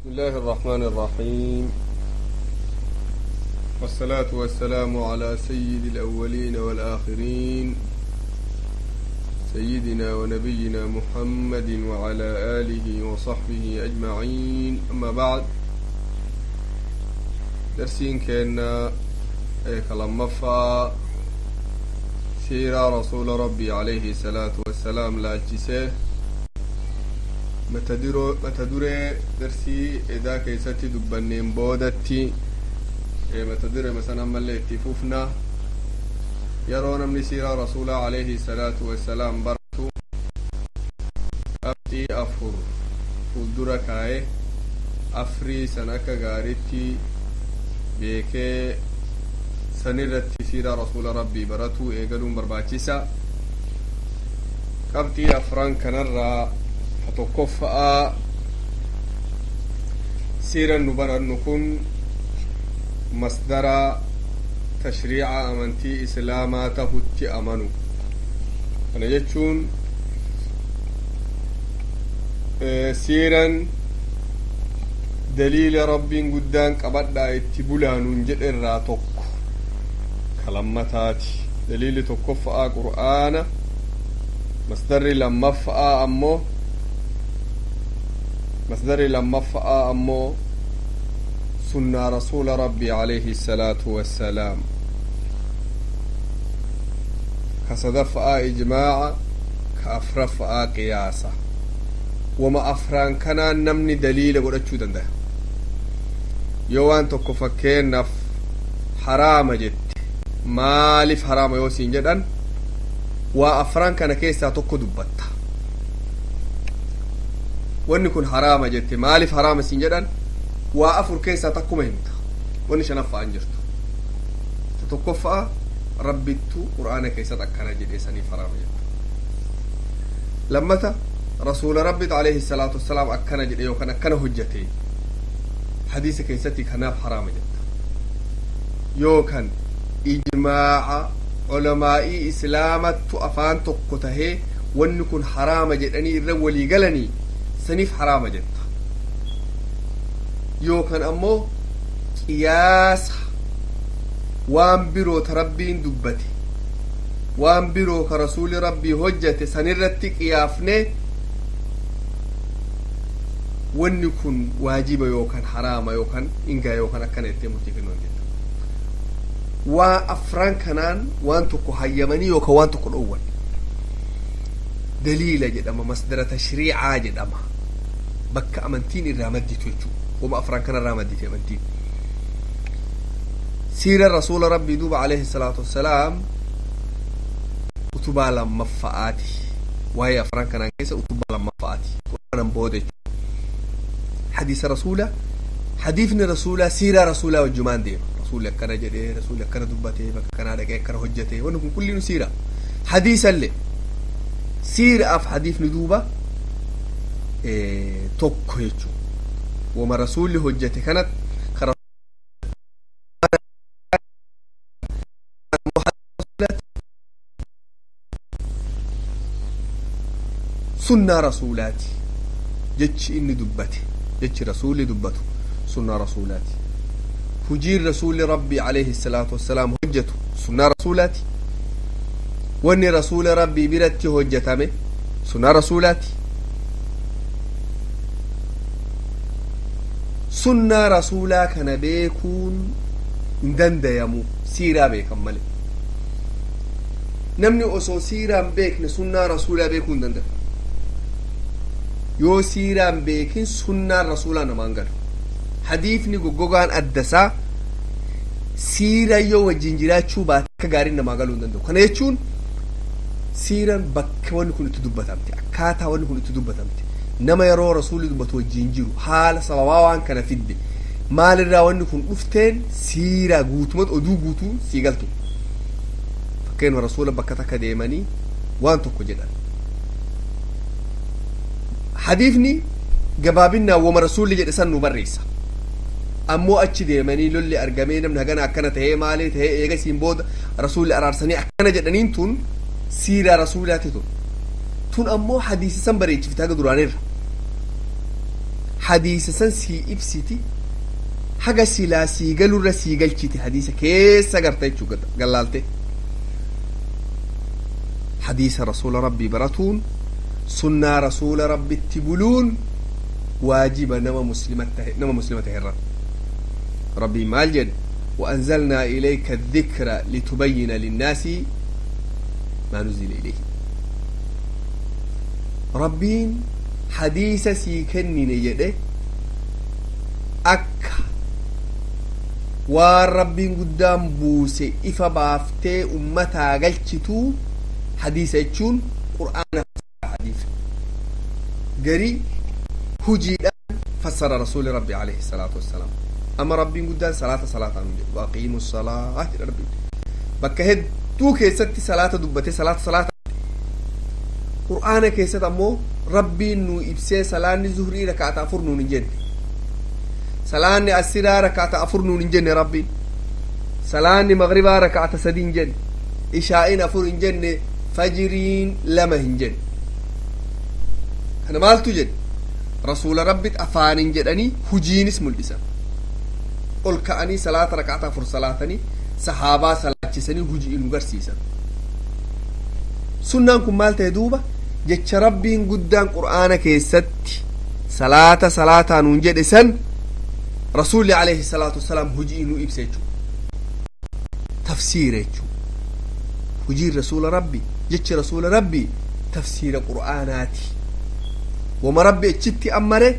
بسم الله الرحمن الرحيم، والصلاة والسلام على سيد الأولين والآخرين، سيدنا ونبينا محمد وعلى آله وصحبه أجمعين. أما بعد، درسين كان كلمفا سيرة رسول ربي عليه الصلاة والسلام لا mata duree darsii edaa keessatti dubbanneen boodatti mata duree san ammallee itti fufna. Yeroo namni siiraa rasuulaa alayhi salaatu wassalaam baratu qabxii afur fuuldura kaa'e, afrii san akka gaaritti beekee sanirratti siiraa rasuula rabbii baratuu eegaluun barbaachisa. Qabxii afran kanarraa tokkoffaa, siiran nu barannu kun masdara tashriica amantii islaamaa tahutti amanu. Kana jechuun siiran daliila rabbiin guddaan qabadhaa itti bulaanuun jedhe irraa tokko kalammataati. Daliilli tokkoffaa qur'aana, masdarri lammaffaa ammoo سنة رسول ربي عليه الصلاة والسلام، كصدفاء إجماع، كأفرفاء قياسة. وما أفران كان نمني دليل قد أتشودن ده يوان تكفكين نف حرام جت مالف حرام يوسين جدا، وأفران كان كيسا تكو دبتا wanni kun haraama jette maaliif haraama siin jedhan waa afur keessaa takkuma himta. Wanni shanaffaa hin jirtu. Ta tokkoffaa rabbittu qur'aana keessatti akkana jedhee saniif haraama jetta. Lammata rasuula rabbit alayhi salaatu wassalaam akkana jedhe yookaan akkana hojjate hadiisa keessatti kanaaf haraama jetta. Yookaan ijmaaca ulamaa'ii islaamattu afaan tokko tahee wanni kun haraama jedhanii irra walii galanii saniif haraama jetta. Yookaan ammoo qiyaasa waan biroo ta rabbiin dubbate, waan biroo ka rasuuli rabbii hojjate sanirratti qiyaafne wanni kun waajiba yookaan haraama yookaan ingaa yookaan akkana jettee murtii kennuu dandeetta. Waa afran kanaan waan tokko hayyamanii yookaan waan tokko dhoowwan daliila jedhama, masdara tashriicaa jedhama, bakka amantiin irraa madditu jechuudha. Wama afran kana irraa maddite amantiin. Siira rasuula rabbii duuba alayhi salaatu wassalaam utubaa lammaffaati. Waa'ee afran kanaan keessa utubaa lammaffaati. Qur'aanan booda jechuudha. Hadiisa rasuula, hadiifni rasuulaa siiraa rasuulaa wajjumaan deema. Rasuulli akkana jedhee, rasuulli akkana dubbatee, bakka kanaa dhaqee akkana hojjetee, wanni kun kulliinu siira. Hadiisallee siiraaf hadiifni duuba tokko jechuudha. Wama rasuulli hojjete kanatti sunnaa rasuulaati. Jechi inni dubbate, jechi rasuulli dubbatu sunnaa rasuulaati. Hujiin rasuulli rabbii alayhi salaatu wassalaam hojjetu sunnaa rasuulaati. Wanni rasuula rabbii biratti hojjetame sunnaa rasuulaati. Sunnaa rasuulaa kana beekuun hin dandayamu siiraa beekan malee. Namni osoo siiraan beekne sunnaa rasuulaa beekuu hin danda'u. Yoo siiraan beekin sunnaan rasuulaa namaan galu. Hadiifni goggogaan addasaa siira yoo wajjin jiraachuu baate akka gaariin namaa galuu hin danda'u. Kana jechuun siiraan bakka wanni kun itti dubbatamte, akkaataa wanni kun itti dubbatamte, nama yeroo rasuulli dubbatu wajjin jiru, haala sababaa waan kana fidde, maalirraa wanni kun dhufteen siiraa guutumatti oduu guutuu sii galtu. Fakkeenyaaf rasuula bakka takka deemanii waan tokko jedhan. Hadiifni gabaabinnaan wama rasuulli jedhe san nu barreessa. Ammoo achi deemanii lolli argamee namni hagana akkana tahee maalee tahee eegasiin booda rasuulli araarsanii akkana jedhaniin tun siiraa rasuulaati tun. Tun ammoo hadiisa san bareechifte haga duraanirra. Hadiisa san sii ibsiti, haga silaa sii galurra sii galchiti. Hadiisa keessa garta jechuu gallaalte. Hadiisa rasuula rabbii baratuun, sunnaa rasuula rabbitti buluun waajiba nama muslima tahe, nama muslima tahe irra. Rabbii maal jedhe? وأنزلنا إليك الذكر لتبين للناس ما نزل إليه. ربين حديث سيكني نجده أكا والربين قدام بوسي إفا بافتي أمتا قلتتو. حديث يتشون قرآن، حديث قري هجي فسر رسول ربي عليه الصلاة والسلام. أما ربي قدام صلاة صلاة وأقيموا الصلاة، ربي bakka hedduu keessatti salaata dubbate, salaata salaata. Qur'aana keessatti ammoo rabbiin nu ibsee, salaanni zuhrii rakaata 4 nuun hin jenne, salaanni asiraa rakaata 4 nuun hin jenne, rabbiin salaanni maghribaa rakaata 3 hin jenne, ishaa'in 4 hin jenne, fajiriin 2 hin jenne. Kana maaltu jedhe? Rasuula rabbit afaanin jedhanii hujiinis mul'isan. Ol ka'anii salaata rakaata 4 salaatanii, sahaabaa salaachisanii hujii nu garsiisan. Sunnaan kun maal ta'e duuba? Jecha rabbiin guddaan qur'aana keessatti salaata salaataa nuun jedhe san rasuulli alayhi salaatu wasalaam hujii nu ibsa jechuudha, tafsiira jechuudha. Hujiin rasuula rabbi, jechi rasuula rabbi tafsiira qur'aanaati. Wama rabbi achitti ammare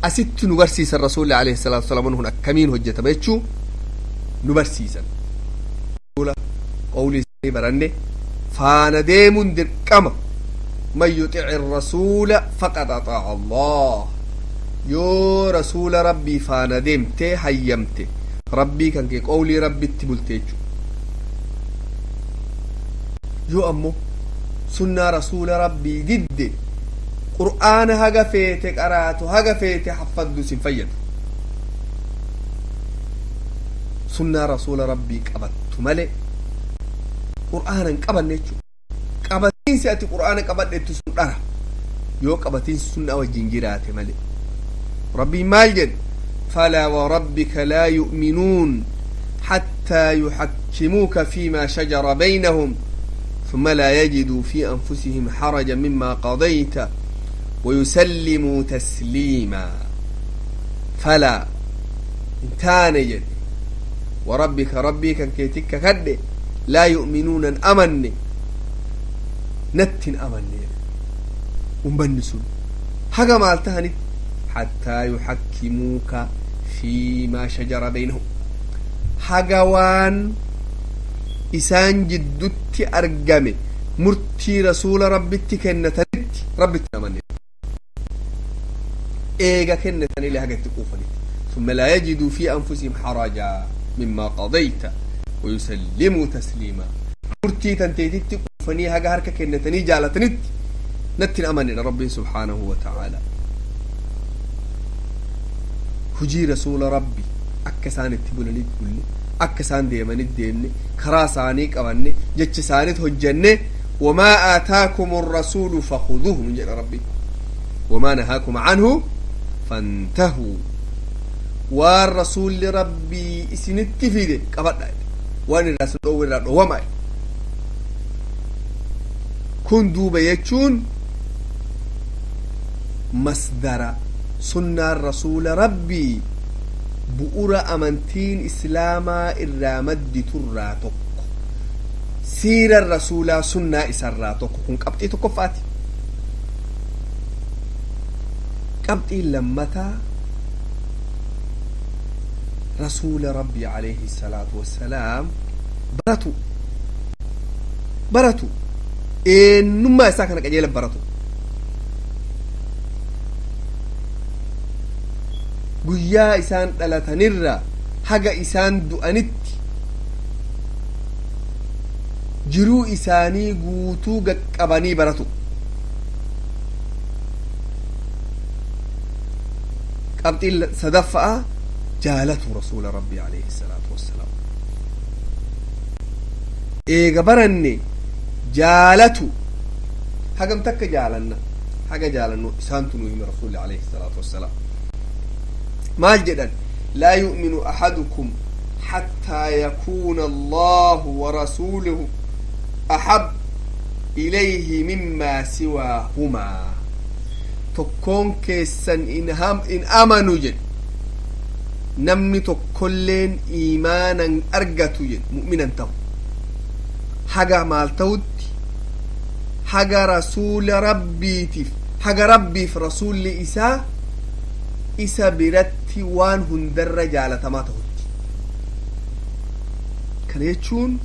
asitti nu barsiisan. Rasuulli alayhi salaatu wasalaam kun akkamiin hojjetama jechuu nu barsiisan. Qawlii isaanii baranne, faana deemuun dirqama. من يطع الرسول فقد أطاع الله. yoo rasuula rabbii faana deemte, hayyamte rabbii kan kee, qawlii rabbitti bulte jechu. Yoo ammoo sunnaa rasuula rabbii didde, qur'aana haga feete qaraatu, haga feete haffaddu, sin fayyadu. Sunnaa rasuula rabbii qabattu malee qur'aana hin qabanne jechu. Qabatiinsi ati qur'aana qabadhettu sun dhara yoo qabatiinsi sunnaa wajjin jiraate malee. Rabbiin maal jedhe? فلا وربك لا يؤمنون حتى يحكموك فيما شجر بينهم ثم لا يجدوا في أنفسهم حرجا مما قضيت ويسلموا تسليما. فلا انتان جد، وربك، ربي كان كيتك كد، لا يؤمنون أمن نتن أمن ومبنسون حاجة مالتهنت حتى يحكموك فيما شجر بينهم، haga waan isaan jiddutti argame murtii rasuula rabbitti kennatanitti rabbitti amanne. Eega kennataniile haga itti quufanitti. ثم لا يجدوا في أنفسهم حرجا مما قضيت ويسلموا تسليما. Murtii tanteetitti quufanii haga harka kennatanii jaalatanitti natti amanne rabbiin subhaanahu wa ta'aala. Hujii rasuula rabbi akka isaan itti bulanitti bulle, akka isaan deemanitti deemne, karaa isaanii qabanne, jecha isaaniit hojjenne. وما آتاكم الرسول فخذوه من jedha rabbi، وما نهاكم عنه فانتهوا. Waan rasuulli rabbii isinitti fide qabadha, waan irraa isin dhoowwe irraa dhoowwama. Kun duuba jechuun masdara sunnaan rasuula rabbii bu'ura amantiin islaamaa irraa madditurraa tokko, siiran rasuulaa sunnaa isarraa tokko. Kun qabxii tokkoffaati. Qabxiin lammataa, rasuula rabbii alayhi salaatu wassalaam baratu, baratu, eenyummaa isaa kana qajeela baratu. Guyyaa isaan dhalatanirra haga isaan du'anitti jiruu isaanii guutuu qaqqabanii baratu. Qabxiin sadaffa'a, jaalatu rasuula rabbii alayhi salaatu wassalaam. Eega baranne jaalatu. Hagam takka jaalanna? Haga jaalannu isaantu nu hime, rasuulli alayhi salaatu wassalaam. Maal jedhan? Laa yu'minu ahadukum hattaa yakuuna allahu wa rasuuluhu ahab ilayhi mimmaa siwaahumaa. Tokkoon keessan in amanu jedhe, namni tokkolleen iimaanan argatu jedhe, mu'minan ta'u haga maal ta'utti? Haga rasuula rabbiitiif, haga rabbiif rasuulli isaa isa biratti waan hundarra jaalatamaa ta'utti. Kana jechuun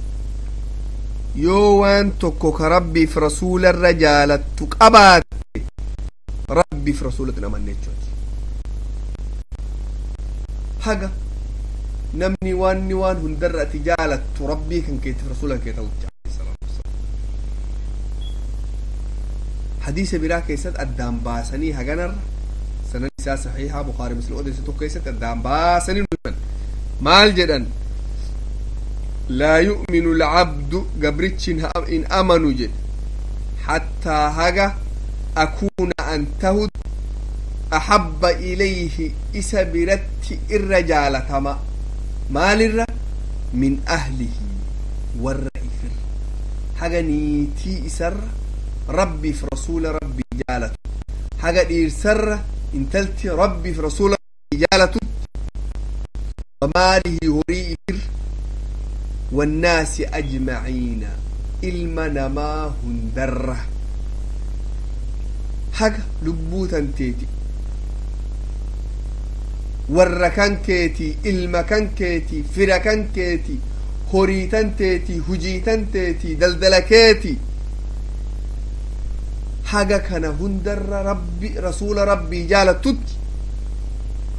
yoo waan tokko ka rabbiif rasuularra jaalattu qabaatte, rabbiif rasuulatti hin amanne jechuuti. Haga namni waanni waan hundarra ati jaalattu rabbii kan keetiif rasuula kee ta'utti. Hadiisa biraa keessatti addaan baasanii haganarra sanan isaa saxiihaa Bukaarii Muslim odeesse tokko keessatti addaan baasanii numan maal jedhan? Laa yu'minu alcabdu, gabrichi in amanu jedhe, hattaa haga akuuna an tahu ahabba ilayhi, isa biratti irra jaalatama maalirra? Min ahlihi, warra ifirra, haga niitii isarra rabbiif rasuula rabbii jaalatu, haga dhiirsarra intalti rabbiif rasuula rabbii jaalatutti, wamaalihi, horii ifirra, wannaasi ajmaciina, ilma namaa hundarra, haga lubbuu tanteeti, warra kan keetii, ilma kan keetii, fira kan keetii, horii tanteetii, hujii tanteetii, daldala keetii, haga kana hundarra rabbi rasuula rabbii jaalattutti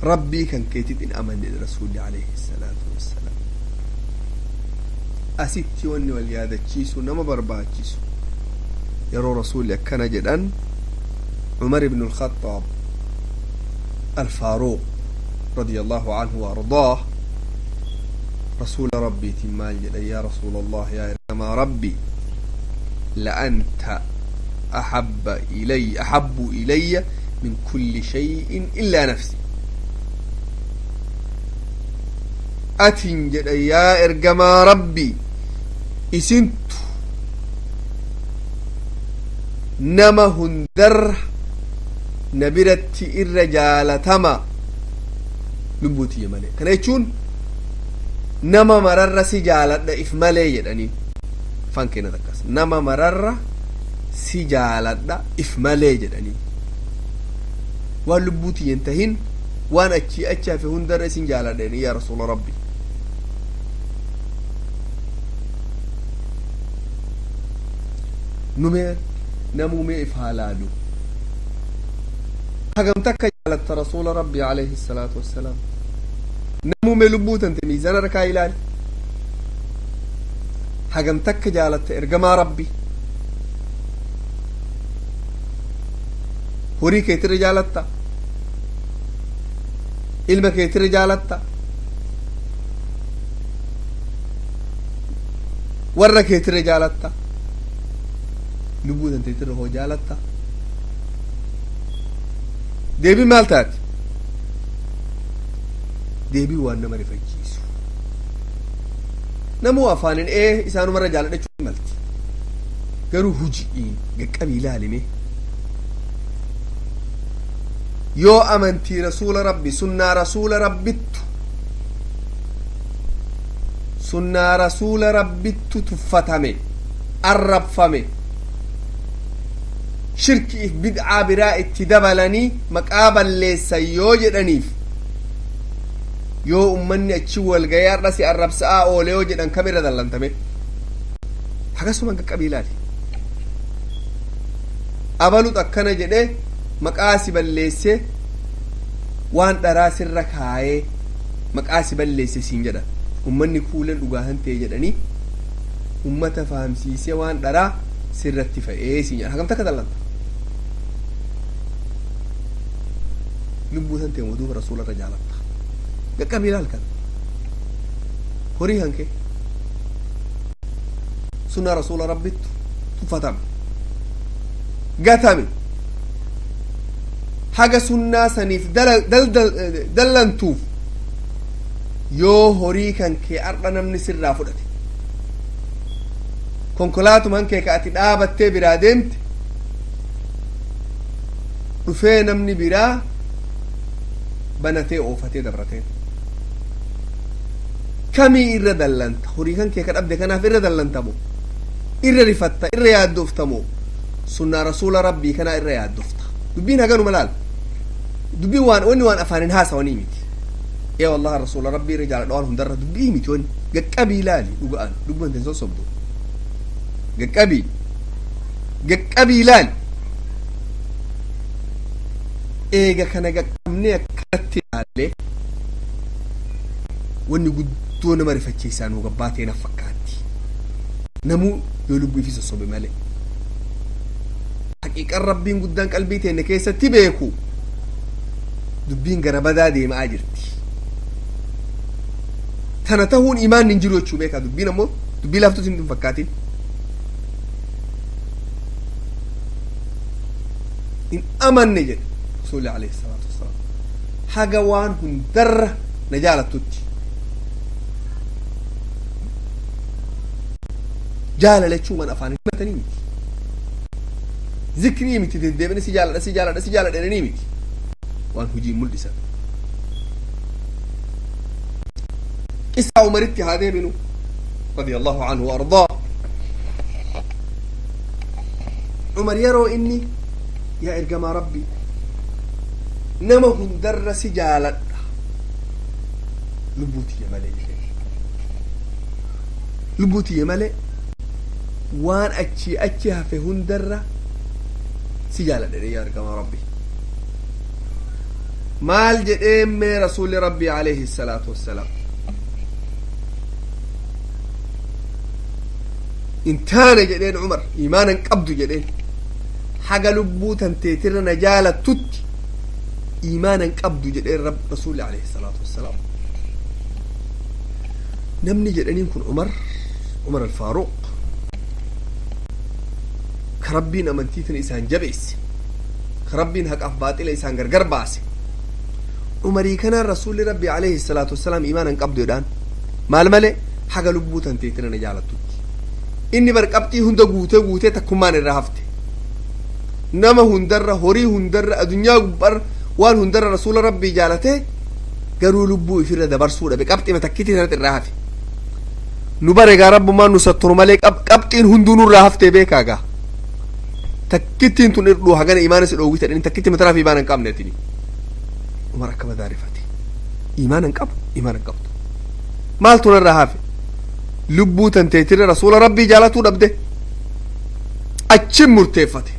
rabbii kan keetit in amanne rasuulli alayhi salaatu wassalaam. Asitti wanni wal yaadachiisu nama barbaachisu, yeroo rasuulli akkana jedhan Cumar ibnu alkhaxaab alfaaruuq رضي الله عنه وأرضاه رسول ربي تمال يا رسول الله، يا ما ربي، لأنت أحب إلي من كل شيء إلا نفسي. Atin jedha yaa ergamaa rabbii, isintu nama hundarra na biratti irra jaalatama lubbuu tiyya malee. Kana jechuun nama mararra si jaaladha if malee jedhanii. Afaan keenya takkas nama mararra si jaaladha if malee jedhanii, waan lubbuu tiyya hin tahin, waan achii achi hafe hundarra isin jaaladha jedhanii yaa rasuula rabbi. Numee namumee if haa laalu, hagam takka jaalatta rasuula rabbi alayhi salaatu wassalaam? Namumee lubbuu tante miizana rakaa ilaali, hagam takka jaalatta ergamaa rabbi? Horii keetirra jaalatta? Ilma keetirra jaalatta? Warra keetirra jaalatta? Lubbuu tanteetirra hoo jaalatta? Deebii maal taati? Deebii waan nama rifachiisu. Namuu afaanin ee isaanumarra jaaladhachuu malti, garuu huji'iin gaqqabii ilaalime. Yoo amantii rasuula rabbi, sunnaa rasuula rabbittu, sunnaa rasuula rabbittu tuffatame, arrabfame, shirkiif bid'aa biraa itti dabalanii maqaa balleessan yoo jedhaniif, yoo ummanni achi walgayee har'a si arrabsa'aa oole yoo jedhan, kamirra dallantame? Akkasuma qaqqabii ilaali. Abalut akkana jedhe, maqaa si balleesse, waan dharaa sirra kaayee maqaa si balleesse siin jedha. Ummanni kuulan dhugaa han ta'e jedhanii ummata fahamsiisee waan dharaa sirratti fa'ee siin jedha, hagam takka dallanta? Lubbuu san ta'e duuba rasuula irra jaalatta? Qaqqabii ilaal. Kan horii hanke sunnaa rasuula rabbittu tuffatame, gatame. Haga sunnaa saniif dallantuuf yoo horii kan kee ar'a namni sirraa fudhate, konkolaatuman kee ka ati dhaabattee biraa deemte dhufee namni biraa banatee oofatee dabrateen, kamii irra dallanta? Horii kan kee ka dhabde kanaaf irra dallantamo, irra rifatta, irra yaaddoftamo, sunnaa rasuula rabbii kanaa irra yaaddofta? Dubbiin haganuma laal. Dubbiin waan wanni waan afaanin haasawanii miti. Ee wallahi, rasuula rabbii irra jaaladha waan hundarra dubbii miti. Wanni gaqqabii laali, dhuga'an dubban ten sossobdu, gaqqabii gaqqabii laali. Eega kana gaqqabnee akkanatti ilaalle, wanni guddoo nama rifachiisaa nuu gabbaatee naf fakkaatti. Namuu yoo lubbuu ifii sossobe malee, haqiiqan rabbiin guddaan qalbii teenne keessatti beeku, dubbiin gara badaa deemaa jirti. Tana tahuun imaanni hin jiru jechuu beekaa. Dubbiin ammoo dubbii laaftus hin fakkaatin. In amanne jedhe rasuulli alayhi salaatu wassalaam, haga waan hundarra na jaalattutti. Jaalala jechuun waan afaan himatanii miti, zikrii miti, deddeebine si jaaladha, si jaaladha, si jaaladha jedhanii miti, waan hujii mul'isan. Qissaa Umaritti haa deebinu, رضي الله عنه وأرضاه. Umar yeroo inni yaa ergamaa rabbii, nama hundarra si jaaladha lubbuu tiyya malee jedhe, lubbuu tiyya malee waan achii achi hafe hundarra si jaaladha jedhe, yaa ergamaa rabbii, maal jedheen mee rasuulli rabbii alayhi salaatu wassalaam? In taane jedheen Umar, iimaanan qabdu jedheen. Haga lubbuu tanteetirra na jaalattutti iimaanan qabdu jedheen rab rasuulli alayhi salaatu wassalaam. Namni jedhaniin kun Umar, Umar Alfaaruq, ka rabbiin amantiitin isaan jabeesse, ka rabbiin haqaaf baaxila isaan gargar baase, Umarii kanaan rasuulli rabbii alayhi salaatu wassalaam iimaanan qabdu jedhaan. Maal malee? Haga lubbuu tanteetirra na jaalattutti. Inni bar qabxii hunda guutee guutee takkummaan irraa hafte. Nama hundarra, horii hundarra, addunyaa gubbarra, waan hundarra rasuula rabbii jaalatee, garuu lubbuu ifirra dabarsuu dhabe. Qabxima takkitii sanatti irraa hafe. Nu bare egaa rabbummaan nu satturu malee, qabxiin hunduu nurraa haftee beekaa. Gaa takkittiin tun irdhuu hagana imaana si dhoowwita jedhanii, takkitti matanaaf imaana hin qabne atini. Umar akka madaarifate, imaana hin qabu, imaana hin qabdu, maaltu narraa hafe? Lubbuu tanteetirra rasuula rabbii jaalatuu dhabde. Achin murteeffate.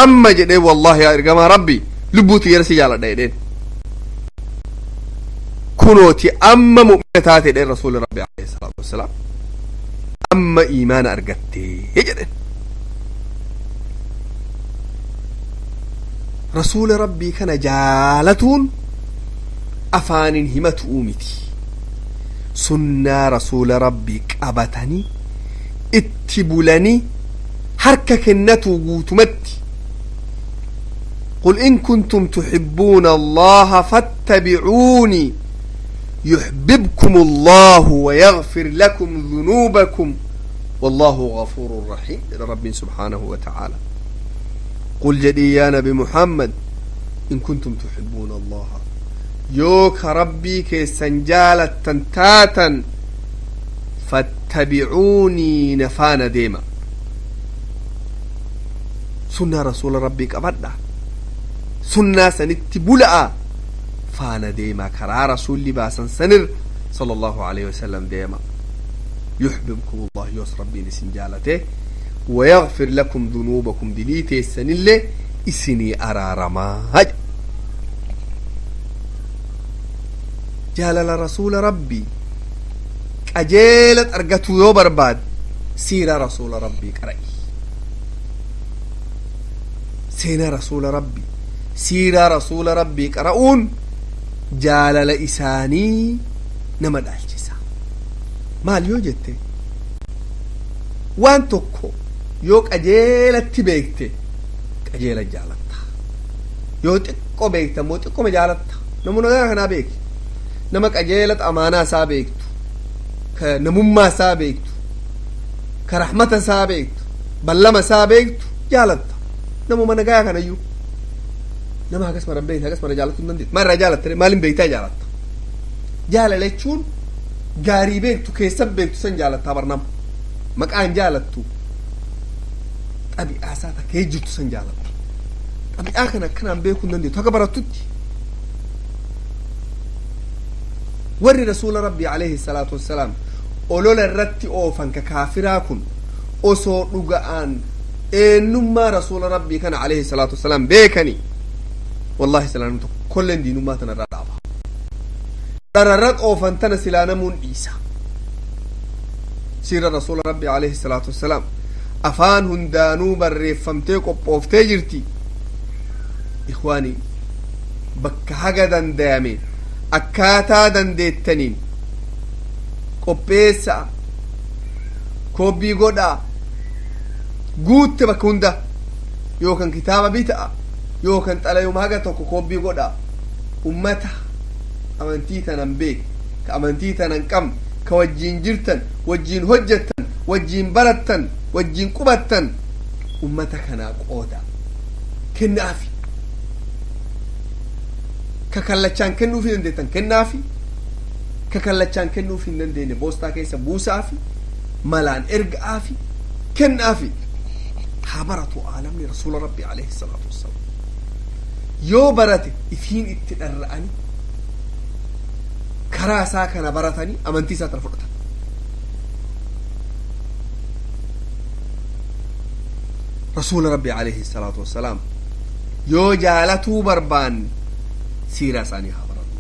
Amma jedhee, wallahi yaa ergamaa rabbii, lubbuu tiyyara si jaaladha jedheen. Kunooti amma mu'mina taate jedheen rasuuli rabbi alayhi salaatu wassalaam, amma iimaana argattee jedhen. Rasuula rabbii kana jaalatuun afaanin himatuu miti. Sunnaa rasuula rabbii qabatanii itti bulanii harka kennatuu guutumatti. قل إن كنتم تحبون الله فاتبعوني يحببكم الله ويغفر لكم ذنوبكم والله غفور رحيم. رب سبحانه وتعالى: قل jedhi يا نبي محمد، إن كنتم تحبون الله، yoo ka rabbii keessan jaalattan taatan، فاتبعوني، na faana deema, sunnaa rasuula rabbii qabadha, sunnaa sanitti bula'a, faana deema, karaa rasuulli baasan sanir صلى الله عليه وسلم deema. يحببكم الله، yoos rabbiin isin jaalate، ويغفر لكم ذنوبكم، dilii teessanillee isinii araaramaa. Jaalala rasuula rabbii qajeelat argatuu yoo barbaad, siiraa rasuula rabbii qara'i. Seenaa rasuula rabbii, siiraa rasuula rabbii qara'uun jaalala isaanii nama dhaalchisa. Maal yoo jette, waan tokko yoo qajeelatti beekte qajeela jaalatta. Yoo xiqqoo beekta immoo xiqqooma jaalatta. Namuu nagaa kanaa beeki. Nama qajeelata amaanaa isaa beektu, ka namummaa isaa beektu, ka rahmata isaa beektu, ballama isaa beektu jaalatta. Namuma nagaa kanayyuu nama hagas mara beekte hagas mara jaalatu hin dandeettu. Maal irraa jaalatta? Maaliin beektaa jaalatta? Jaalala jechuun gaarii beektu keessa beektu san jaalattaa bar nama. Maqaan jaalattu xabi'aa isaa takkee jirtu san jaalatta. Xabi'aa kana akkanaan beekuu hin dandeettu haga barattutti. Warri rasuula rabbii alayhi salaatu wassalaam olola irratti oofan ka kaafiraa kun osoo dhuga'aan eenyummaa rasuula rabbii kana alayhi salaatu wassalaam beekanii wallahi silaa namni tokkolleen diinummaa tana irraa dhaaba. Dhararra oofan tana silaa namuun dhiisa. Siira rasuula rabbii alayhi salaatu wassalaam afaan hundaanuu barreeffamtee qophooftee jirti. Ikhwaanii, bakka haga dandayame akkaataa dandeettaniin qopheessaa, koobbii godhaa, guutte bakka hunda yookaan kitaaba bita'a yookaan xalayuma haga tokko koobbii godhaa. Ummata amantii tanan beek, ka amantii tanan qabne, ka wajjiin jirtan, wajjiin hojjettan, wajjiin barattan, wajjiin qubattan, ummata kanaa qooda kennaafi. Ka kallachaan kennuufii dandeettan kennaafi, ka kallachaan kennuufii hin dandeenye boostaa keessa buusaafi, malaan erga'aafi, kennaafi. Haa baratu aalamni rasuula rabbi alayhi salaatu wassalaam. Yoo barate ifiin itti dharra'anii karaa isaa kana baratanii amantii isaa tana fudhatan. Rasuula rabbi alayhi salaatu wassalaam yoo jaalatuu barbaanne siiraa isaanii haa barannu.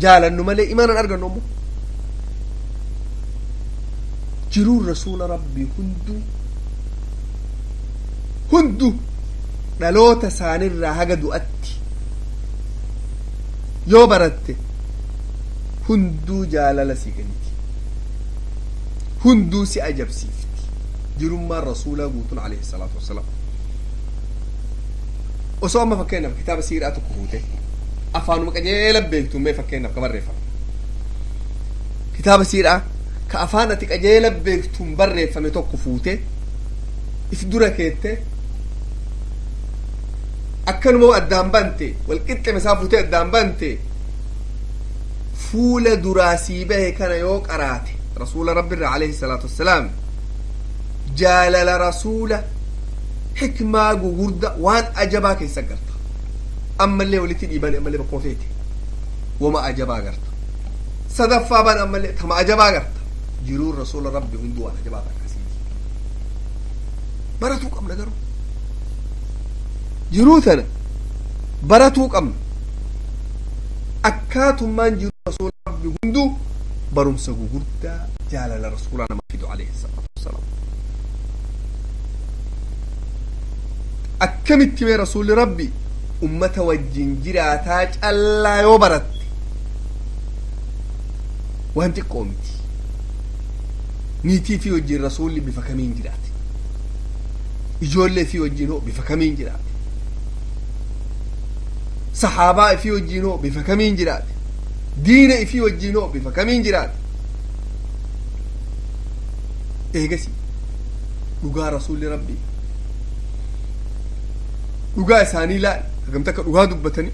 Jaalannu malee imaanan argannu ammoo. Jiruun rasuula rabbii hunduu dhaloota isaanirraa haga du'atti yoo baratte hunduu jaalala si kenniti, hunduu si ajabsiifti. Jirummaan rasuulaa guutuun alayhi salaatu wassalaam. Osoo amma fakkeenyaaf kitaaba siiraa tokko fuute afaanuma qajeela beektu mee fakkeenyaaf ka barreeffame kitaaba siiraa ka afaan ati qajeela beektuun barreeffame tokko fuute if dura keette akkanuma addaan bante walqixxeme isaa fuutee addaan bante fuula duraa sii bahe kana yoo qaraate rasuula rabbirra alayhi salaatu wassalaam jaalala rasuula xikmaa gugurda waan ajabaa keessa garta. Ammallee walitti dhiibani ammallee bakkuma feete wama ajabaa garta. Sadaffaa ban ammallee tama ajabaa garta. Jiruun rasuula rabbi hunduu waan ajabaa akkasiiti. Baratuu qabna garuu jiruu tana baratuu qabna. Akkaatummaan jiruu rasuula rabbi hunduu barumsa gugurdaa jaalala rasuulaa nama fidu alayhi salaatu wassalaam. Akkamitti mee rasuulli rabbi ummata wajjin jiraataa callaa yoo baratte waan xiqqoo miti. Niitii fi wajjin rasuulli bifa kamiin jiraate, ijoollee fi wajjin hoo bifa kamiin jiraate, saxaabaa fi wajjin hoo bifa kamiin jiraate, diina ifii wajjin hoo bifa kamiin jiraate. Eegasi dhugaa rasuulli rabbii dhugaa isaanii laal, hagam takka dhugaa dubbatanii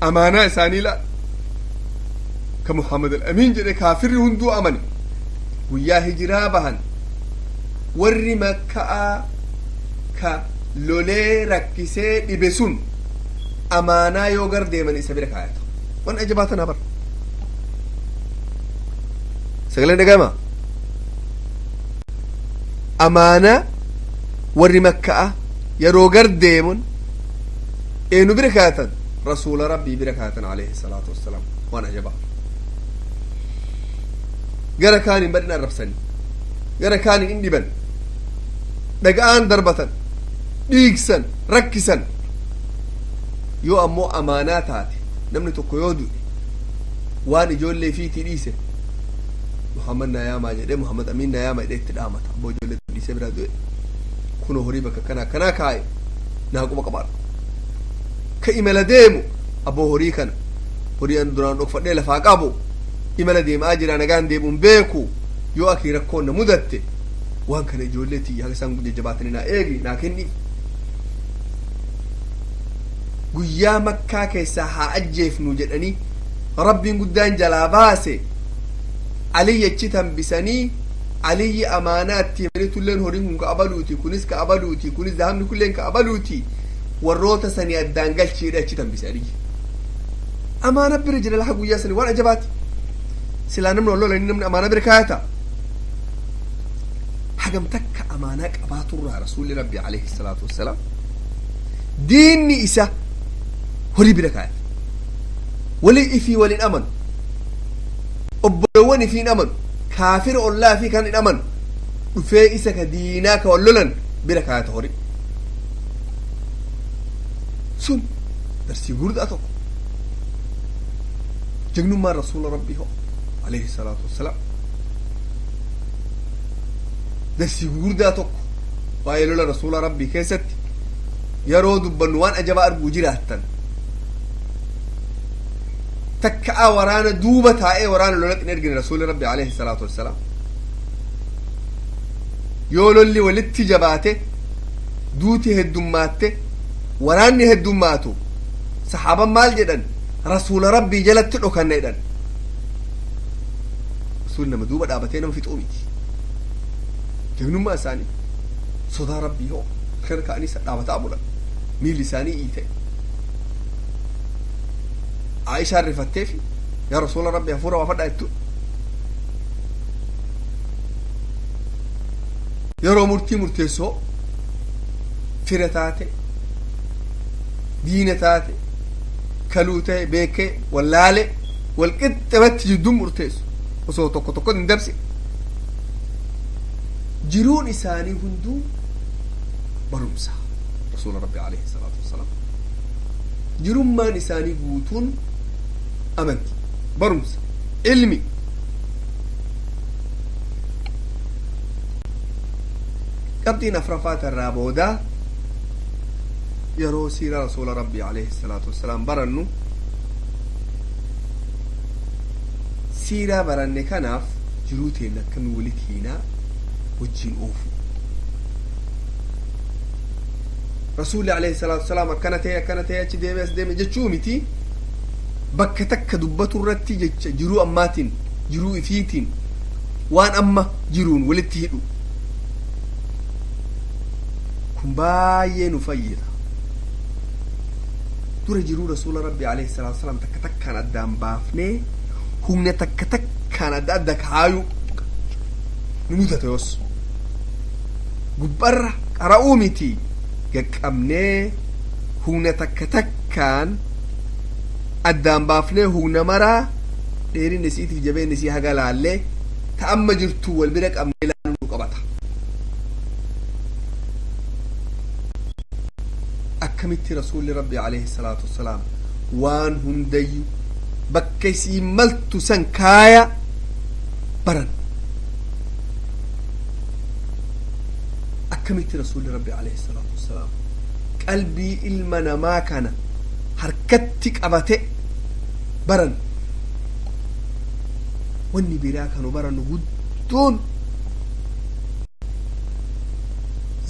amaanaa isaanii laal ka Muhammad al-Amiin jedhe kaafirri hunduu amane. Guyyaa hijiraa bahan warri Makkaa ka lolee rakkisee dhibe sun amaanaa yoo gar deeman isa bira kaayatu. Waan ajabaa tanaa bara sagaleen dhaga'ama. Amaanaa warri Makkaa yeroo gar deeman eenu bira kaayatan? Rasuula rabbii bira kaayatan alayhi salaatu wassalaam. Waan ajabaa. Gara kaaniin badhin arrabsanii, gara kaaniin in dhiban, dhaga'aan darbatan, dhiigsan, rakkisan. Yoo ammoo amaanaa taate namni tokko yoo du'e waan ijoollee fiitii dhiise Muhammad na yaamaa jedhee, Muhammad Amiin na yaamaa jedhee itti dhaamata. Abboo ijoollee dhiisee biraa du'e, kunoo horii bakka akkanaa akkanaa kaa'e naa quba qabaadhu. Ka imala deemu aboo horii kana horii an duraan dhokfadhee lafaa qabu imala deemaa jira nagaan deemuun beeku yoo akii rakkoon na mudatte waan kana ijoollee tiyya haga isaan jajjabaatanii naa eegi naa kenni. Guyyaa Makkaa keessaa haa ajjeefnu jedhanii Rabbiin guddaan jalaa baase. Aliyyi achi tambisanii Aliyyi amaanaa itti himanii tulleen horiin kun ka abaluuti, kunis ka abaluuti, kunis dahabni kulleen ka abaluuti, warroota sanii addaan galchiidha achi tambise Aliyyi. Amaana bira jira laha guyyaa sanii waan ajabaati. Silaa namni wal lolanii namni amaanaa bira kaayata. Hagam takka amaanaa qabaaturraa Rasuulli Rabbi alayhi salaatu wassalaam diinni isa horii bira kaayata. Walii ifii waliin amanu, obboleewwan ifii hin amanu, kaafira ollaa fi kan hin amanu dhufee isa ka diinaa ka wal lolan bira kaayata horii. Sun darsii gurdaa tokko. Jagnummaan Rasuula Rabbii hoo alayhi salaatu wassalaam darsii gurguddaa tokko. Waa'ee lola Rasuula Rabbii keessatti yeroo dubbannu waan ajabaa arguu jiraattan. Takka'a waraana duuba taa'ee waraana lolatti hin ergine Rasuulli Rabbi alayhi salaatu wassalaam. Yoo lolli walitti jabaate, duuti heddummaatte, waraanni heddummaatu, saxaaban maal jedhan? Rasuula Rabbii jalatti dhokanna jedhan. Rasuulli nama duuba dhaabatee nama fixuu miti. Jagnummaa isaanii, sodaa Rabbii hoo kana ka'anii dhaabataa bulan, miilli isaanii iite. Aishaan rifatteefi yaa Rasuula Rabbi hafuura waafadhaa jettu. Yeroo murtii murteessoo fira taate, diina taate, kaluu ta'e, beekee wallaale wal qixxabatti jidduun murteessu osoo tokko tokko hin dabsi. Jiruun isaanii hunduu barumsa Rasuula Rabbi alayhi salaatu wassalaam. Jirummaan isaanii guutuun amanti, barumsa, ilmi. Qabxiin afraffaa tarraa boodaa yeroo siiraa Rasuula Rabbii alayhi salaatu wassalaam barannu, siiraa baranne kanaaf jiruu teenya akkamii walitti hiinaa wajjiin oofu. Rasuulli alayhi salaatu wassalaam akkana ta'e, akkana ta'e, achi deeme, as deeme jechuu miti. Bakka takka dubbatu irratti jecha jiruu ammaatiin, jiruu ifiitiin, waan amma jiruun walitti hidhu kun baay'ee nu fayyada. Dura jiruu Rasuula Rabbi alayhi salaatu wassalaam takka takkaan addaan baafnee humna takka takkaan adda adda kaayuu nu mudata. Yoos gubbarra qara'uu miti, gaqqabnee humna takka takkaan addaan baafnee humna maraa dheerinni isiitiif jabeenni isii haga laallee ta amma jirtu wal bira qabnee ilaaluu nu qabata. Akkamitti Rasuulli Rabbi alayhi salaatu wassalaam waan hundayyu bakka isii maltu san kaaya baran? Akkamitti Rasuulli Rabbi alayhi salaatu wassalaam qalbii ilma namaa kana harkatti qabate baran? Wanni biraa kanu barannu guddoon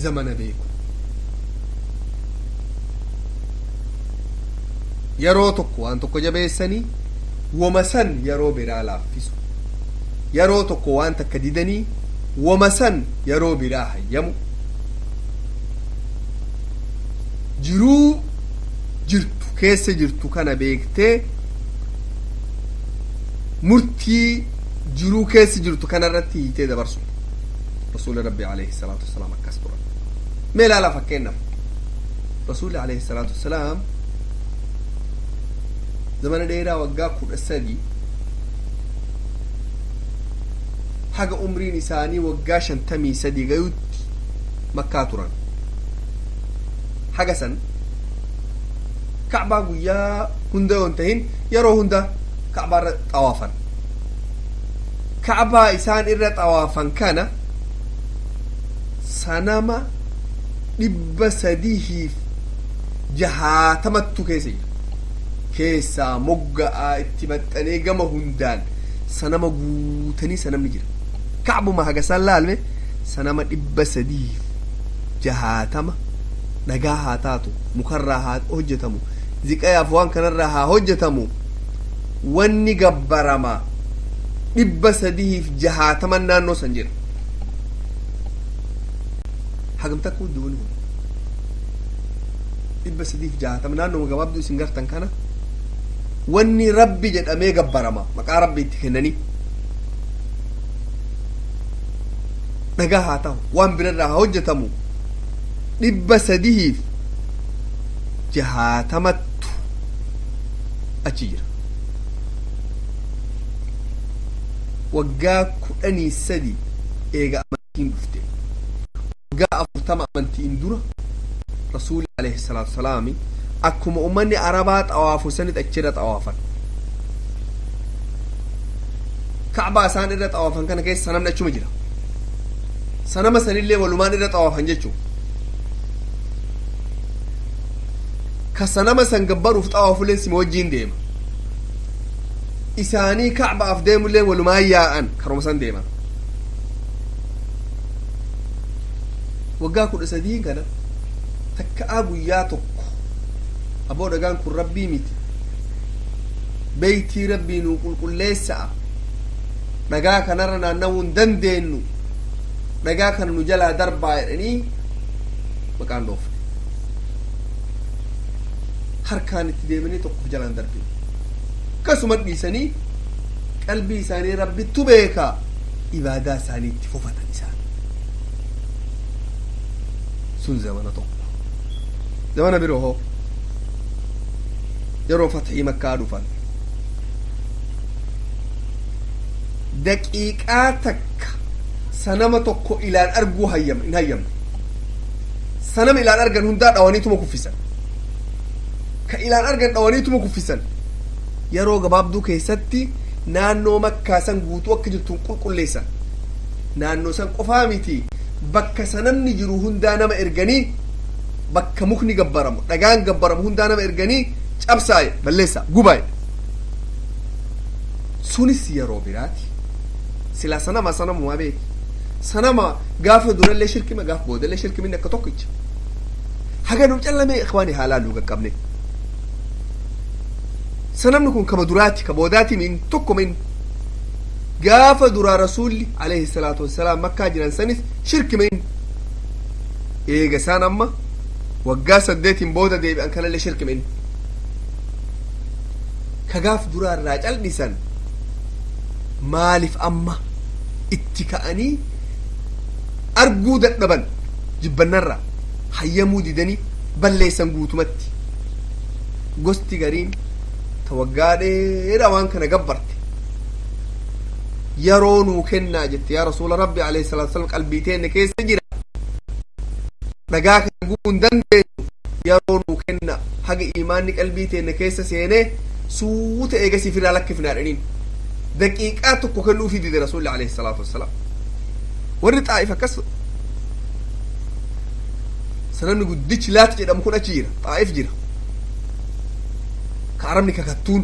zamana beeku. Yeroo tokko waan tokko jabeessanii wama san yeroo biraa laaffisu, yeroo tokko waan takka didanii wama san yeroo biraa hayyamu. Jiruu jirtu keessa jirtu kana beektee murtii jiruu keessa jirtu kana irratti hiitee dabarsu. Rasuulli Rabbi alayhi salaatu wassalaam akkas turan. Mee ilaala, fakkeenyaaf Rasuulli alayhi salaatu wassalaam zamana dheeraa waggaa 13 haga umriin isaanii waggaa 53 gayutti Makkaa turan. Haga san Kacbaa guyyaa hunda yoo hin tahin yeroo hunda Kacbaa irra xawaafan. Kacbaa isaan irra xawaafan kana sanama dhibba sadihiif Jahaatamattu keessa jira. Keessaa mogga'aa itti maxxanee gama hundaan sanama guutanii sanamni jira. Kacbuma haga isaan laalme sanama 360 dhagaa haa taatu, mukarraa haa hojjetamu, ziqayaaf waan kanarraa haa hojjetamu, wanni gabbarama 360 naannoo san jira. Hagam takka hundi wani kun 360 naannoo gabaabduu isin gartan kana wanni rabbi jedhamee gabbarama maqaa rabbi itti kennanii dhagaa haa ta'u waan birarraa haa hojjetamu 360 achi jira. Waggaa 13 eega amantiin dhufte, waggaa 40 amantiin dura rasuuli alayhi salaatu wasalaami akkuma ummanni arabaa xawaafu sanit achirra xawaafan. Kacbaa isaan irra xawaafan kana keessa sanamni achuma jira. Sanama sanillee walumaan irra xawaafan jechuu. Ka sanama san gabbaruuf xawaafuleen sima wajjiin deema. Isaanii kacbaaf deemullee walumaan yaa'an karuma san deeman. Waggaa 13 kana takka'aa guyyaa tokko aboo dhagaan kun rabbii miti, beeytii rabbii nuu qulqulleessa'a, dhagaa kanarra naannawuu hin dandeenyu, dhagaa kana nu jalaa darbaa jedhanii maqaan dhoofne. Harkaan itti deemanii tokko jalaan darbine. Akkasuma dhiisanii qalbii isaanii rabbittu beekaa ibaadaa isaanii itti fufatan isaan. Sun zamana tokko. Zamana biroo hoo yeroo fatxii makkaa dhufan daqiiqaa takka sanama tokko ilaan arguu hin hayyamne. Sanama ilaan argan hundaa dhawaniituma kuffisan. Ka ilaan argan dhawaniituma kuffisan. Yeroo gabaabduu keessatti naannoo makkaa san guutuu akka jirtuun qulqulleessan. Naannoo san qofaa miti, bakka sanamni jiru hundaa nama erganii, bakka mukni gabbaramu dhagaan gabbaramu hundaa nama erganii cabsaaye balleessa gubaaye. Sunis yeroo biraati. Silaa sanama sanamumaa beeki. Sanama gaafa durallee shirkima gaafa boodallee shirkiminni akka tokkicha. Haga nu callamee ikhwaani haalaa nu qaqqabne. Sanamni kun kama duraati ka boodaati min tokko min gaafa duraa rasuulli alayhi salaatu wassalaam makkaa jiran sanis shirkima inni. Eega isaan amma waggaa 8 booda deebi'an kanallee shirkima inni. Ka gaaf duraa irraa cal'isan maaliif amma itti ka'anii arguu dadhaban jibbannarraa hayyamuu didanii balleessan guutumatti. Gosti gariin ta waggaa dheeraa waan kana gabbarte yeroo nuu kennaa jette yaa rasuula rabbi alayhi salaatu wasalaam qalbii teenne keessa jira, dhagaa kana gubuu hin dandeenyu, yeroo nuu kenna haga imaanni qalbii teenne keessa seenee suuta eegasiif irraa lakkifnaa jedhaniin. Daqiiqaa tokko kennuufii dide rasuulli alayhi salaatu wasalaam. Warri xaa'if akkas sanamni guddichi laata jedhamu kun achi jira, xaa'if jira. Ka arabni kakattuun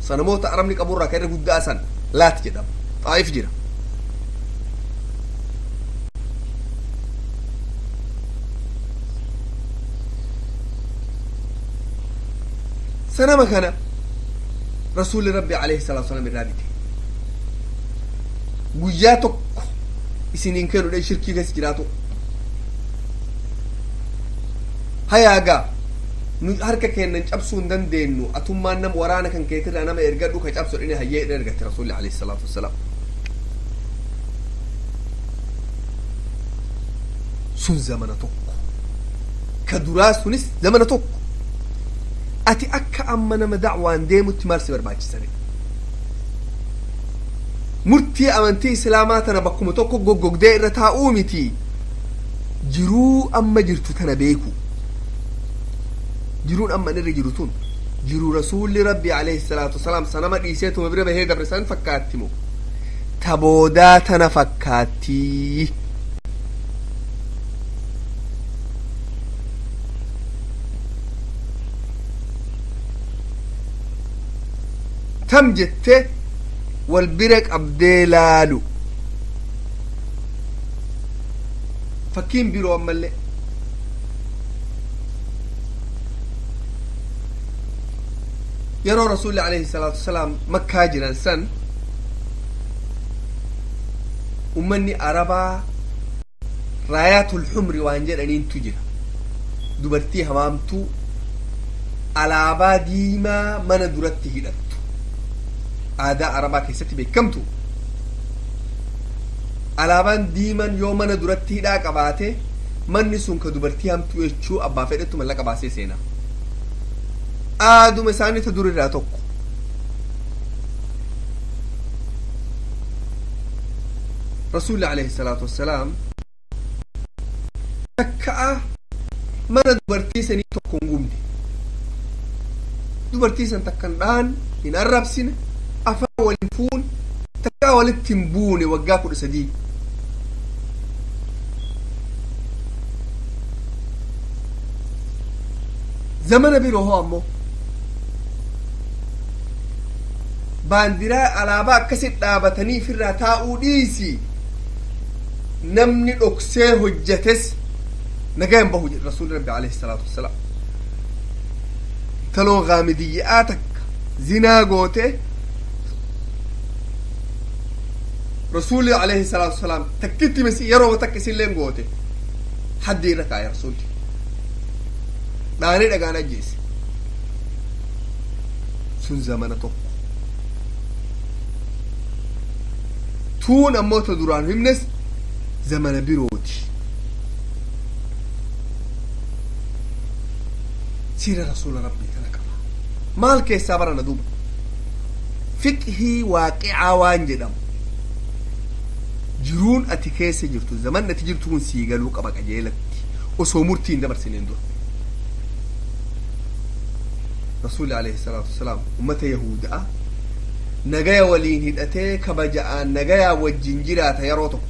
sanamoota arabni qaburraa ka irra guddaa san laat jedhama, xaa'if jira. Sanama kana rasuulli rabbi alayhi salaatu wasalaam irraa bite. Guyyaa tokko isiniin kennu dhee shirkii keessa jiraatu. Hayaagaa nu harka keennan cabsuu hin dandeenyu, atummaan nama waraana kan keetirraa nama ergadhu ka cabsu dhine hayyee idha ergatte rasuulli alayhi salaatu wasalaam. Sun zamana tokko. Ka duraa sunis zamana tokko. Ati akka amma nama da'waan deemutti maal si barbaachisane? Murtii amantii islaamaa tana bakkuma tokko goggogdee irra taa'uu miti. Jiruu amma jirtu tana beeku. Jiruun amma irra jiru tun jiruu rasuulli rabbi alayhi salaatu wasalaam sanama dhiiseetuma bira bahee dabre san fakkaatti moo ta boodaa tana fakkaattii? Tam jettee wal bira qabdee laalu. Fakkiin biroo ammallee yeroo rasuulli alayhi salaatu wasalaam Makkaa jiran san ummanni Arabaa raayatul xumri waan jedhaniintu jira. Dubartii hamaamtuu alaabaa diimaa mana duratti hidhattu, aadaa Arabaa keessatti beekamtu. Alaabaan diimaan yoo mana duratti hidhaa qabaate, manni sun ka dubartii hamtuu jechuu. Abbaa fedhettu mallaqa baasee seenaa. Aaduma isaanii ta durirraa tokko. Rasuulli alayhi salaatu wassalaam takka'a mana dubartii sanii tokko hin gubne. Dubartii san takkan dhaan hin arrabsine, afaan waliin fuun takkaa walitti hin buune waggaa 13. Zamana biroo hoo ammoo baandiraa alaabaa akkasit dhaabatanii ifirraa taa'uu dhiisi, namni dhoksee hojjates nagaa hin bahu jedhe Rasuulli Rabbi alayhi salaatu wassalaam. Taloo gaamidiyyaa takka zinaa goote, Rasuulli alayhi salaatu wassalaam takkitti misi yeroo takka isilleen goote haddi irra kaa'e. Rasuulli dhaanee dhagaan ajjeese. Sun zamana tokko. Tuun ammoo ta duraan himnes zamana birooti. Siira Rasuula Rabbii kana qaba. Maal keessaa barana duuba? Fiqhii waaqicaa waan jedhamu, jiruun ati keessa jirtu, zamanni ati jirtu kun sii galuu qaba qajeelatti osoo murtii hin dabarsineen dura. Rasuulli alayhi salaatu wasalaam ummata Yahuda'a nagaya waliin hidhatee kabaja'aan nagayaa wajjin jiraata yeroo tokko.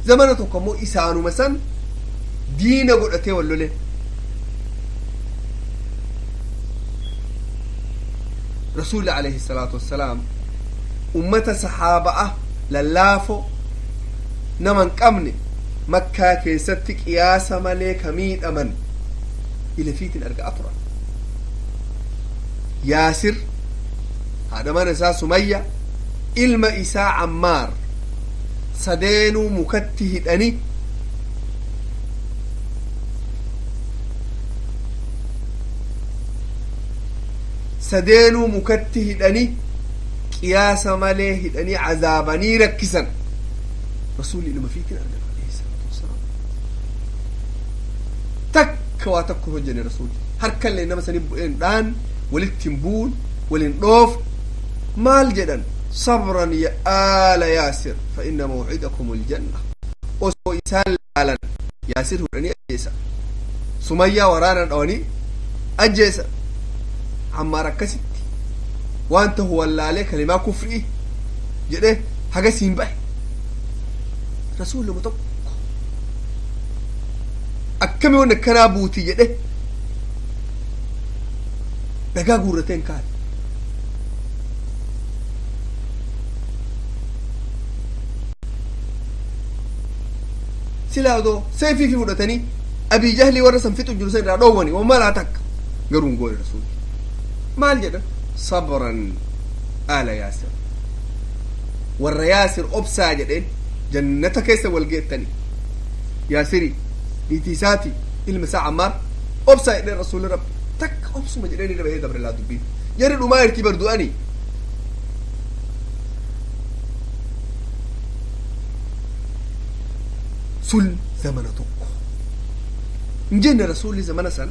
Zamana tokko ammoo isaanuma san diina godhatee wal loleen. Rasuulli alayhi salaatu wassalaam ummata saxaaba'a lallaafo nama hin qabne Makkaa keessatti qiyaasa malee ka miidhaman ilafiitiin argaa turan. Yaasir, haadha mana isaa Sumayya, ilma isaa Ammaar sadeenuu mukatti hidhani sadeenuu mukatti hidhani qiyaasa malee hidhanii cazaabanii rakkisan. Rasuulli ilma fiitiin argan alayhi salaatu wassalaam. Takka waa tokko hojjenne rasuulli harkallee nama sanii bu'een dhaan walitti hin buun walin dhoof. Maal jedhan? "Sabran ya aala Yaasir, fa inna mawcidakum aljanna." Osoo isaan laalan Yaasir hudhanii ajjeesa, Sumayyaa waraana dhawanii ajjeesa, Ammaar akkasitti waan tahu wallaalee kalimaa kufrii jedhe hagasiin bahe. Rasuuluma tokko akkami wanni akkanaa buuti jedhe dhagaa guurrateen kaane. Silaa odoo seefii fi fudhatanii Abii Jahlii warra san fixu jiru san irraa dhoowwani waan malaa takka garuu hin goone. Rasuulli maal jedhan? "Sabran aala Yaasir," warra Yaasir obsaa jedheen, jannata keessa wal geettanii. Yaasiri, niitii isaati, ilma isaa Ammaar obsaa jedheen. Rasuulli Rabbi takka obsuma jedheen irra bahee dabre. Laa dubbiin jarri dhumaa irtii bar du'anii. Sun zamana tokko hin jenne. Rasuulli zamana san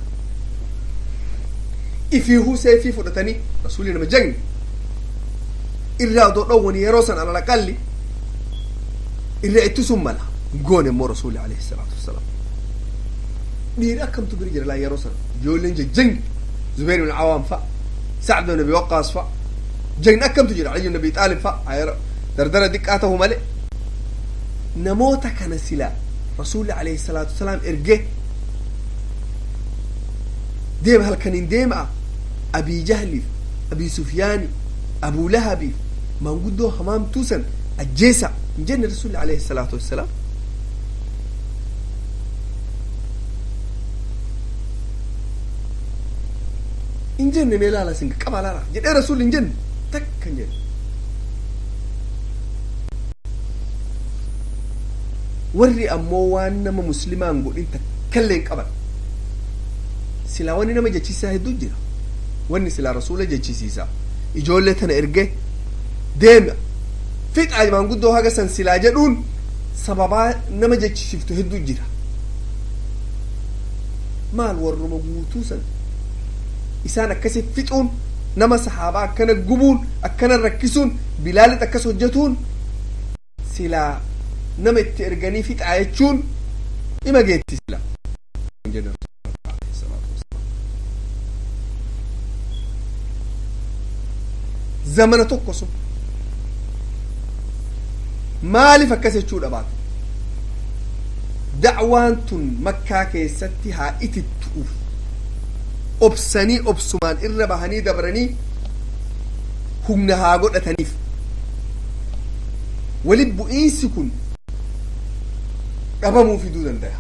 ifiihuu seefii fudhatanii, rasuulli nama jagni, irraa odoo dhowwani yeroo san alal aqalli irraa ittisuun mala. Hin goone immoo rasuulli alayhi salaatu wassalaam. Dhiira akkamtu bira jira laa yeroo san? Ijoolleen jajjangi Zubayr ibn Awaam fa, Sacd ibn Abi Waqqaas fa, jagni akkamtu jira, Ali ibn Abi Xaalib fa, dardara diqqaa ta'u malee. Namoota kana sila rasuulli alayhi salaatu wassalaam erge, deema halkaniin deema'a. Abii Jahliif, Abii Sufyaani, Abuu Lahabiif maanguddoo hamaamtuu san ajjeesa hin jenne Rasuulli alayhi salaatu wassalaam. Hin jenne mee laala sin qaba laala jedhee Rasuulli hin jenne takka hin jenne. Warri ammoo waan nama muslimaan godhin takkallee hin qaban. Silaa wanni nama jechisiisaa hedduu jira. Wanni silaa Rasuula jechisiisa. Ijoollee tana erge deema fixaa maanguddoo haga san silaa jedhuun sababaa nama jechisiiftu hedduu jira. Maal warruma guutuu san isaan akkasi fixuun, nama sahaabaa akkana gubuun, akkana rakkisuun, Bilaalit akkas hojjetuun silaa nama itti erganii fixaa jechuun ima geetti sila. Zamana tokko sun maaliif akkas jechuu dhabaate? Da'waan tun Makkaa keessatti haa itittu'uuf obsanii obsumaan irra bahanii dabranii humna haa godhataniif. Wali bu'iinsi kun dhabamuu fiduu danda'a.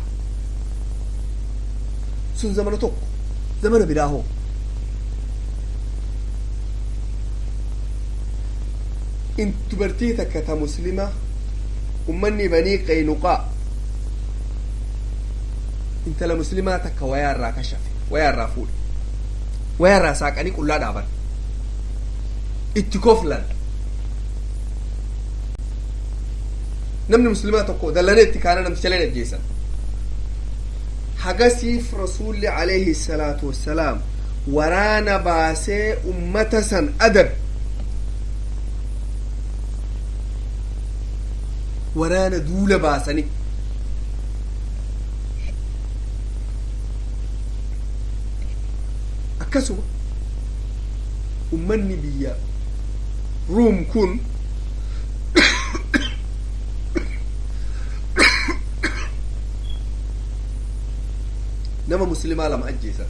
Sun zamana tokko. Zamana biraa hoo in dubartii takka ta muslima ummanni Banii Qaynuqaa intala muslimaa takka wayaa irraa kashafe, wayaa irraa fuudhe, wayaa irraa saaqanii qullaa dhaaban, itti koflan. Namni muslimaa tokko dallanee itti kaana namticha leen ajjeesan. Hagasiif Rasuulli alayhi salaatu wassalaam waraana baasee ummata san adabe. Waraana duula baasanii akkasuma ummanni biyya Ruum kun nama muslimaa lama ajjeesan.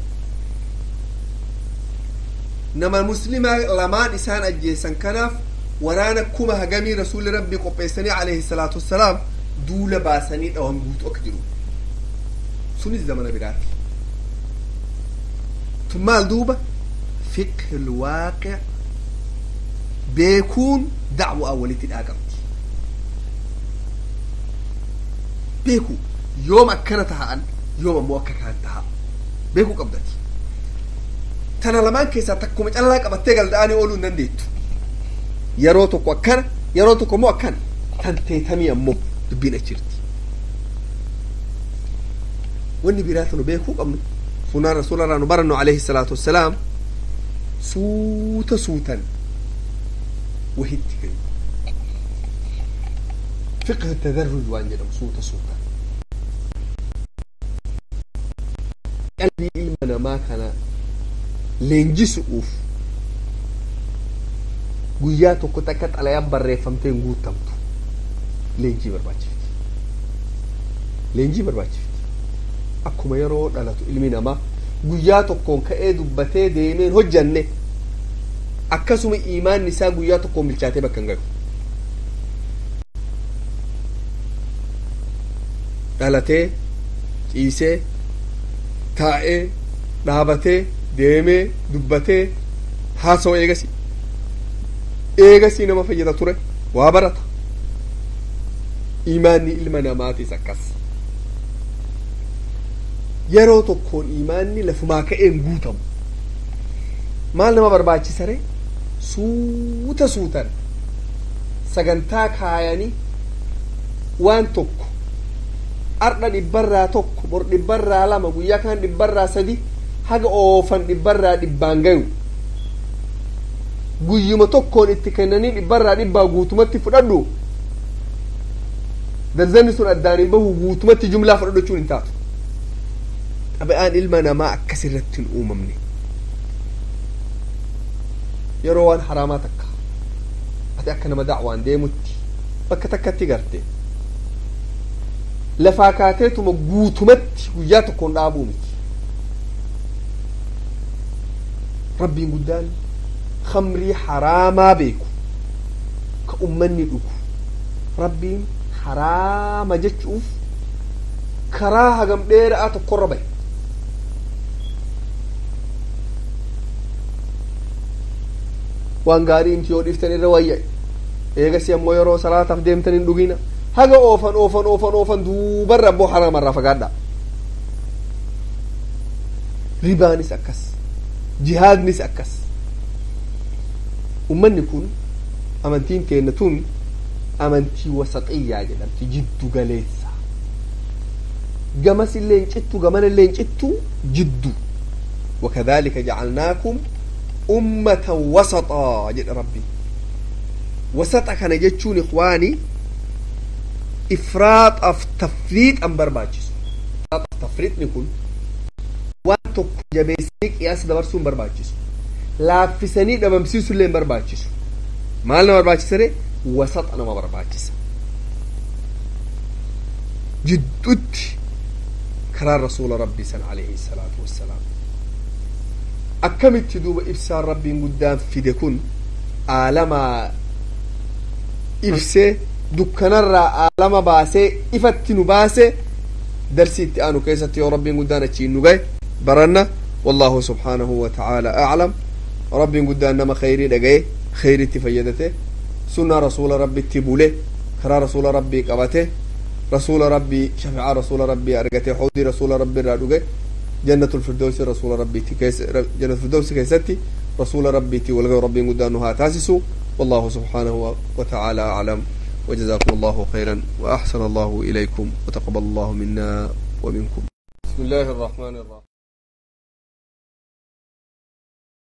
Nama muslimaa lamaan isaan ajjeesan kanaaf waraana kuma hagamii Rasuulli Rabbii qopheessanii alayhi salaatu wassalaam duula baasanii dhawan guutuu akka jiru. Sunis zamana biraati. Tun maal duuba? Fiqhil waaqi' beekuun da'waa walitti dhaaqabdi. Beekuu yoom akkana taha'an, yoom ammoo akka kaan taha beekuu qabdati. Tana lamaan keessaa takkuma callaa qabattee galda'anii ooluu hin dandeettu. Yeroo tokko akkana, yeroo tokko immoo akkana, tan teetamii ammoo dubbiin achirti. Wanni biraa tanu beekuu qabnu funaan Rasuula irraa nu barannu alayhi salaatu wassalaam suuta suutan wahitti gayu. Fiqh tadarruj waan jedhamu suuta suutan. Qalbii ilma namaa kana leenjisu'uuf guyyaa tokko takka xalayaan barreeffamtee hin guutamtu. Leenjii barbaachifti. Leenjii barbaachifti. Akkuma yeroo dhalatu ilmi namaa guyyaa tokkoon ka'ee dubbatee deemeen hojjanne, akkasuma imaanni isaa guyyaa tokkoon bilchaatee bakka hin galu. Dhalatee ciisee taa'ee dhaabatee deemee dubbatee haasawa eegasii eegasii nama fayyada ture waa barata. Imaanni ilma namaatis akkas. Yeroo tokkoon imaanni lafumaa ka'een guutamu. Maal nama barbaachisare? Suuta suutan sagantaa kaayanii waan tokko ardha 100%, bor 200%, guyyaa kaan 300%, haga oofan 100% gayu. Guyyuma tokkoon itti kennanii 100% guutumatti fudhadhu, darzanni sun addaan hin bahu, guutumatti jumlaa fudhadhu jechuun hin taatu. Xabi'aan ilma namaa akkas irratti hin uumamne. Yeroo waan haraamaa takka ati akka nama da'waan deemutti bakka takkatti garte lafaa kaateetuma guutumatti guyyaa tokkoon dhaabuu miti. Rabbiin guddaan khamrii haraamaa beeku ka ummanni dhugu rabbiin haraama jechuuf karaa hagam dheeraa tokkorra bahe. Waan gaarii imti yoo dhiiftan irra wayya, eegasi ammoo yeroo salaataaf deemtan hin dhugina. Haga oofan oofan oofan oofan duubarra ammoo haraamarraa fagaadha. Ribaanis akkas, jihaadnis akkas. Ummanni kun, amantiin teenna tun amantii wasaxiyyaa jedhamti, jiddu galeessa. Gamas illee hin cittu, gamana illee hin cittu, jiddu. Wakadhalika jacalnaakum ummatan wasaxaa jedha Rabbi. Wasaxa kana jechuun, ikwaani, ifraaxaaf tafriixan barbaachisu. Tafriixni kun waan tokko jabeessanii qiyaasa dabarsuu hin barbaachisu, laaffisanii dhabamsiisuu illee hin barbaachisu. Maal nama barbaachisare? Wasaxa nama barbaachisa, jidduutti karaa rasuula rabbii san alayhi salaatu wassalaam. Akkamitti duuba ibsaan rabbiin guddaan fide kun aalamaa ibsee dukkanarraa aalama baasee ifatti nu baase? Darsii itti aanu keessatti, yoo rabbiin guddaan achiin nu gahe, baranna. Wallahu subhaanahu wa ta'aala aclam. Rabbiin guddaan nama khayrii dhagaye, khayritti fayyadate, sunnaa rasuula rabbitti bule, karaa rasuula rabbii qabate, rasuula rabbii shafiicaa rasuula rabbii argate, hawdii rasuula rabbii irraa dhuge, jannatul firdawsi rasuula rabbiitti keessa, jannatul firdawsi keessatti rasuula rabbiitti walgahu rabbiin guddaan nu haa taasisu. والله سبحانه وتعالى أعلم، وجزاكم الله خيرا وأحسن الله إليكم وتقبل الله منا ومنكم. بسم الله الرحمن الرحيم.